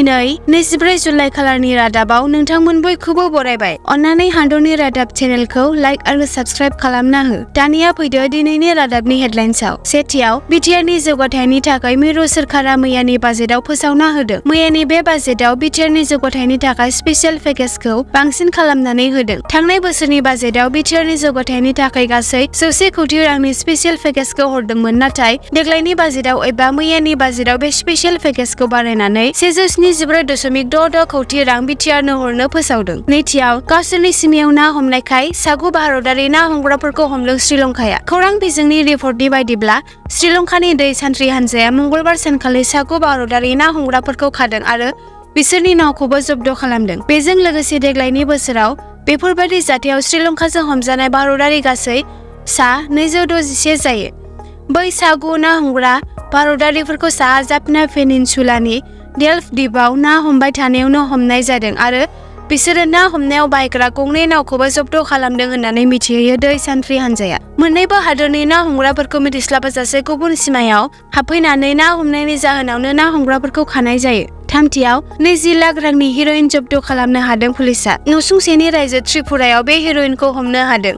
दिनै 24 जुलाइ खालारनि रादाबाव नोंथांमोन बयखौबो बरायबाय। अन्नानै हादरनि रादाब चेनेलखौ लाइक आरो साबस्क्राइब खालामना हो। दानिया फैदो दिनैनि रादाबनि हेडलाइन्सआव। सेथियाव बिटिआरनि जौगाथायनि थाखाय मिरु सोरखारा मैयानि बाजेटआव फोसावना होदों। मैयानि बे बाजेटआव बिटिआरनि जौगाथायनि थाखाय स्पेशल पेकेजखौ बांसिन खालामनानै होदों। थांनाय बोसोरनि बाजेटआव बिटिआरनि जौगाथायनि थाखाय गासै 100 कोटी रांनि स्पेशल पेकेजखौ हरदोंमोन, नाथाय देग्लायनि बाजेटआव एबा मैयानि बाजेटआव बे स्पेशल पेकेजखौ बारायनानै 174.66 कोटी रां बिटिआरनो हरनो फोसावदों। नैथियाव गावसोरनि सिमायाव ना हमनायखाय सागु भारतारि ना हमग्राफोरखौ हमदों श्रीलंकाया। खौरां बिजोंनि रिपर्टनि बायदिब्ला श्रीलंकानि दै सान्थ्रि हानजाया मंगलबार सानखालि सागु भारतारि ना हमग्राफोरखौ खादों आरो बिसोरनि नावखौबो जब्द खालामदों। बेजों लोगोसे देग्लायनि बोसोराव बेफोरबायदि जाथायाव श्रीलंकाजों हमजानाय भारतारि गासै सा 261 जायो। बै सागु ना हमग्रा भारतारिफोरखौ साहा जाफना पेनिनसुलानि डेल्फ द्वीपआव ना हमबाय थानायावनो हमनाय जादों आरो बिसोरो ना हमनायाव बाहायग्रा गंनै नावखौबो जब्द खालामदों होननानै मिथिहोयो दै सान्थ्रि हानजाया। मोन्नैबो हादोरनि ना हमग्राफोरखौ मिथिस्लाबाजासे गुबुन सिमायाव हाबफैनानै ना हमनायनि जाहोनावनो ना हमग्राफोरखौ खानाय जायो। थामथियाव 20 लाख रांनि हेर'इन जब्द खालामनो हादों पुलिसआ। नसुंसेनि रायजो त्रिपुरायाव बे हेर'इनखौ हमनो हादों।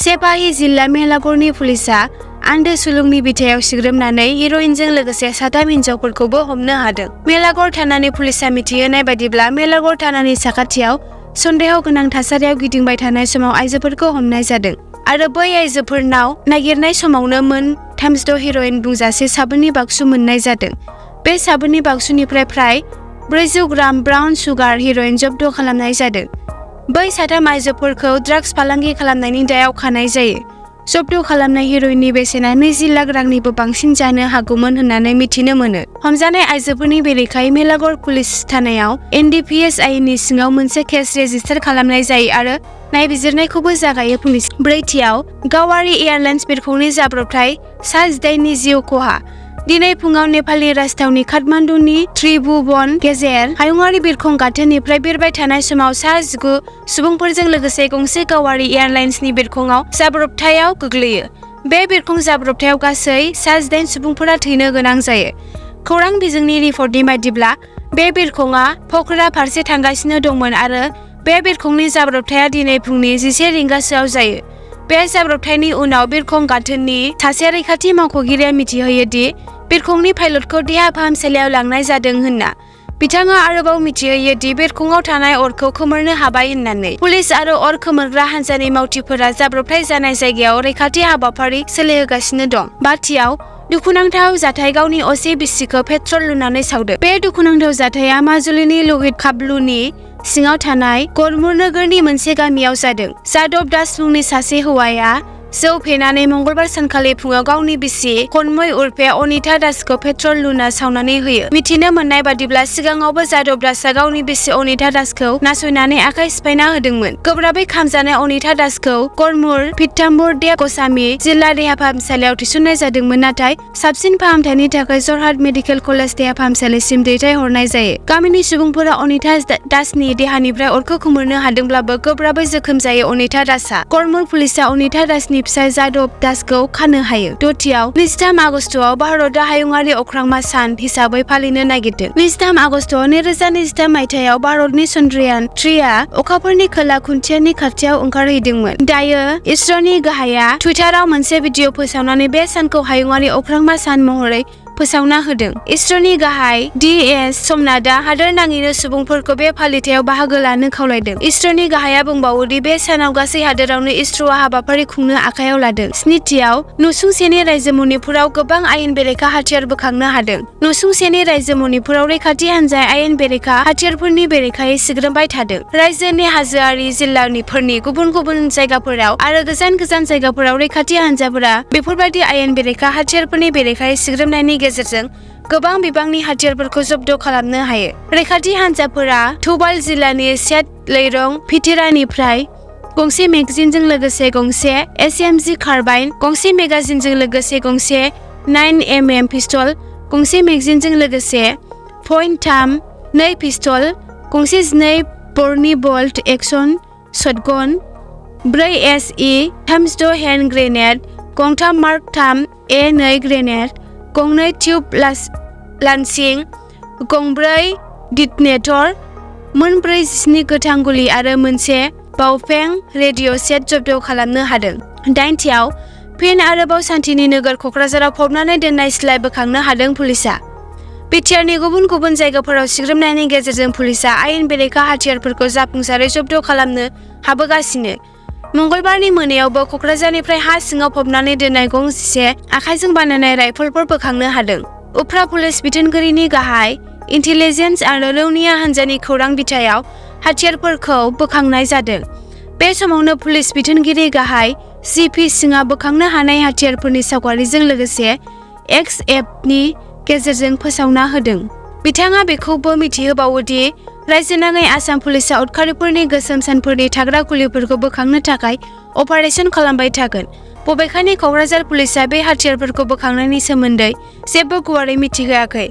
सेपाहि जिल्ला मेलागरनि पुलिसआ आन्दो सुलुंनि बिथायाव सिग्रोमनानै हेर'इनजों लोगोसे 7 हिनजावफोरखौबो हमनो हादों। मेलागर थानानि पुलिसआ मिथिहोनाय बायदिब्ला मेलागर थानानि साखाथियाव सन्देह गोनां थासारियाव गिदिंबाय थानाय समाव आइजोफोरखौ हमनाय जादों आरो बै आइजोफोरनाव नागिरनाय समावनो मोन 36 हेर'इन बुंजासे साबोननि बाक्सु मोननाय जादों। बे साबोननि बाक्सुनिफ्राय फ्राय 400 ग्राम ब्राउन सुगार हेर'इन जब्द खालामनाय जादों। बै 7 आइजोफोरखौ ड्राग्स फालांगि खालामनायनि दायाव खानाय जायो। जब्द खालामनाय हेर'इननि बेसेना 20 लाख रांनिबो बांसिन जानो हागौमोन होननानै मिथिनो मोनो। हमजानाय आइजोफोरनि बेरेखायै मेलागर पुलिस थानायाव एनडीपीएस आयेननि सिङाव मोनसे केस रेजिस्टार खालामनाय जायो आरो नायबिजिरनायखौबो जागायो पुलिस। ब्रैथियाव गावारि एयारलाइन्स बिरखंनि जाब्रबथाय सा 18 नि जिउ खहा। दिनै फुङाव नेपालनि राजथावनि काठमान्डुनि त्रिभुवन गेजेर हायुङारि बिरखं गाथोननिफ्राय बिरबाय थानाय समाव सा 19 सुबुंफोरजों लोगोसे गंसे गावारि एयारलाइन्सनि बिरखंआव जाब्रबथायाव गोग्लैयो। बे बिरखं जाब्रबथायाव गासै सा 18 सुबुंफोरा थैनो गोनां जायो। खौरां बिजोंनि रिपर्टनि बायदिब्ला बे बिरखंआ पखरा फारसे थांगासिनो दंमोन आरो बे बिरखंनि जाब्रबथाया दिनै फुंनि 11 रिंगासोआव जायो। बे जाब्रबथायनि उनाव बिरखं गाथोननि सासे रैखाथि मावख'गिरिया मिथिहोयो दि बिरखंनि पाइलटखौ देहा फाहामसालियाव लांनाय जादों होनना। बिथाङा आरोबाव मिथिहोयो दि बिरखंआव थानाय अरखौ खोमोरनो हाबाय होननानै। पुलिस आरो अर खोमोरग्रा हान्जानि मावथिफोरा जाब्रबथाय जानाय जायगायाव रैखाथि हाबाफारि सोलिहोगासिनो दं। बाथियाव दुखुनांथाव जाथाय गावनि असे बिसिखौ पेट्रल लुनानै सावदों। बे दुखुनांथाव जाथाया माजुलिनि लहित खाबलुनि सिङाव थानाय गरमुर नोगोरनि मोनसे गामियाव जादों। जादब दास मुंनि सासे हौवाया जौ फेनानै मंगलबार सानखालि फुङाव गावनि बिसि कन्मय उर्फे अनिता दासखौ पेट्रल लुना सावनानै होयो। मिथिनो मोननाय बादिब्ला सिगाङावबो जादब दासआ गावनि बिसि अनिता दासखौ नासयनानै आखाइ सिफायना होदोंमोन। गोब्राबै खामजानाय अनिता दासखौ गरमुर पीताम्बर देव गस्वामी जिल्ला देहा फाहामसालियाव थिसननाय जादोंमोन, नाथाय साबसिन फाहामथायनि थाखाय जरहाट मेडिकेल कलेज देहा फाहामसालिसिम दैथायहरनाय जायो। गामिनि सुबुंफोरा अनिता दासनि देहानिफ्राय अरखौ खोमोरनो हादोंब्लाबो गोब्राबै जोखोम जायो अनिता दासआ। गरमुर पुलिसआ अनिता दासनि फिसाय जादब दासखौ खानो हायो। दथियाव 23 आगस्तआव भारतआ हायुङारि अख्रांमा सान हिसाबै फालिनो नागिरदों। 23 आगस्तआव 2023 मायथाइयाव भारतनि चन्द्रयान 3 आ अखाफोरनि खोला खुन्थियानि खाथियाव ओंखारहैदोंमोन। दायो इसर'नि गाहाया टुइटाराव मोनसे भिडिअ फोसावनानै बे सानखौ हायुङारि अख्रांमा सान महरै फोसावना होदों। इसर'नि गाहाय डी.एस. सोमनाथआ हादोर नाङैनो सुबुंफोरखौ बे फालिथायाव बाहागो लानो खावलायदों। इसर'नि गाहाया बुंबावो दि बे सानाव गासै हादोरावनो इसर'आ हाबाफारि खुंनो आखायाव लादों। स्निथियाव नसुंसेनि रायजो मणिपुराव गोबां आयेन बेरेखा हाथियार बोखांनो हादों। नसुंसेनि रायजो मणिपुराव रैखाथि हान्जाया आयेन बेरेखा हाथियारफोरनि बेरेखायै सिग्रोमबाय थादों। रायजोनि हाजोआरि जिल्लाफोरनि गुबुन गुबुन जायगाफोराव आरो गोजान गोजान जायगाफोराव रैखाथि हान्जाफोरा बेफोरबायदि आयेन बेरेखा हाथियारफोरनि बेरेखायै सिग्रोमनायनि गेजेरजों गोबां बिबांनि हाथियारफोरखौ जब्द खालामनो हायो। रैखाथि हान्जाफोरा थौबाल जिल्लानि सेट लैरं फिथिरानिफ्राय गंसे मेगजिनजों लोगोसे गंसे एसएमजी कार्बाइन, गंसे मेगाजिनजों लोगोसे गंसे 9mm पिस्तल, गंसे मेगजिनजों लोगोसे .3 2 पिस्तल, गंसे 12 बरनि bolt action shotgun, 4 SE 36 hand grenade, गंथाम मार्क 3 A2 ग्रेनेड, गंनै टिउब लान्सिं, गंब्रै डिटनेटर, मोन 47 गोथां गुलि आरो मोनसे बावफें रेडिअ' सेट जब्द खालामनो हादों। 8थियाव फिन आरोबाव सान्थिनि नोगोर क'क्राझाराव फबनानै दोननाय सिलाइ बोखांनो हादों पुलिसआ। बिटिआरनि गुबुन गुबुन जायगाफोराव सिग्रोमनायनि गेजेरजों पुलिसआ आयेन बेरेखा हाथियारफोरखौ जाफुंसारै जब्द खालामनो हाबोगासिनो। मंगलबारनि मोनायावबो क'क्राझारनिफ्राय हा सिङाव फबनानै दोननाय गंसे आखाइजों बानायनाय राइफलफोर बोखांनो हादों। उफ्रा पुलिस बिथोनगिरिनि गाहाय इन्टेलिजेन्स आरो रौनिया हान्जानि खौरां बिथायाव हाथियारफोरखौ बोखांनाय जादों। बे समावनो पुलिस बिथोनगिरि गाहाय सिपि सिंआ बोखांनो हानाय हाथियारफोरनि सावगारिजों लोगोसे एक्सएफनि गेजेरजों फोसावना होदों। बिथाङा बेखौबो मिथिहोबावो दि रायजोनाङै आसाम पुलिसआ उदखारिफोरनि गोसोम सानफोरनि थाग्रा खुलिफोरखौ बोखांनो थाखाय अपारेशन खालामबाय थागोन। बबेखानि क'क्राझार पुलिसआ बे हाथियारफोरखौ बोखांनायनि सोमोन्दै जेबो गुवारै मिथिहोआखै।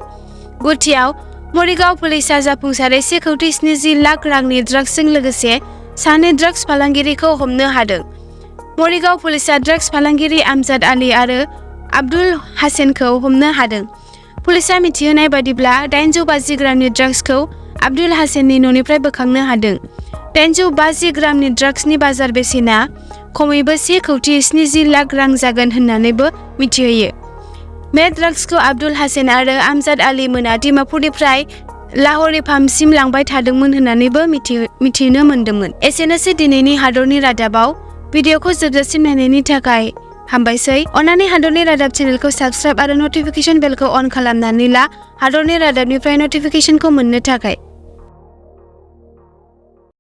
9थियाव मरिगाव पुलिसआ जाफुंसारै 1,70 लाख रांनि ड्राग्सजों लोगोसे सानै ड्राग्स फालांगिरिखौ हमनो हादों। मरिगाव पुलिसआ ड्राग्स फालांगिरि आमजाद आली आरो आब्दुल हासेनखौ हमनो हादों। पुलिसआ मिथिहोनाय बायदिब्ला 850 ग्रामनि ड्राग्सखौ आब्दुल हासेननि न'निफ्राय बोखांनो हादों। 850 ग्रामनि ड्राग्सनि बाजार बेसेना खमैबो 1,70 लाख रां जागोन होननानैबो मिथिहोयो। बे ड्राग्सखौ आब्दुल हासेन आरो आमजाद आली मोना डिमापुरनिफ्राय लाहौर फार्मसिम लांबाय थादोंमोन होननानैबो मिथिनो मोन्दोंमोन। एसेनोसै दिनैनि हादरनि रादाबाव। भिडिअखौ जोबजासिम नायनायनि थाखाय हामबायसै। अन्नानै हादरनि रादाब चेनेलखौ साबस्क्राइब आरो नटिफिकेशन बेलखौ अन खालामनानै ला हादरनि रादाबनिफ्राय नटिफिकेशनखौ मोननो थाखाय।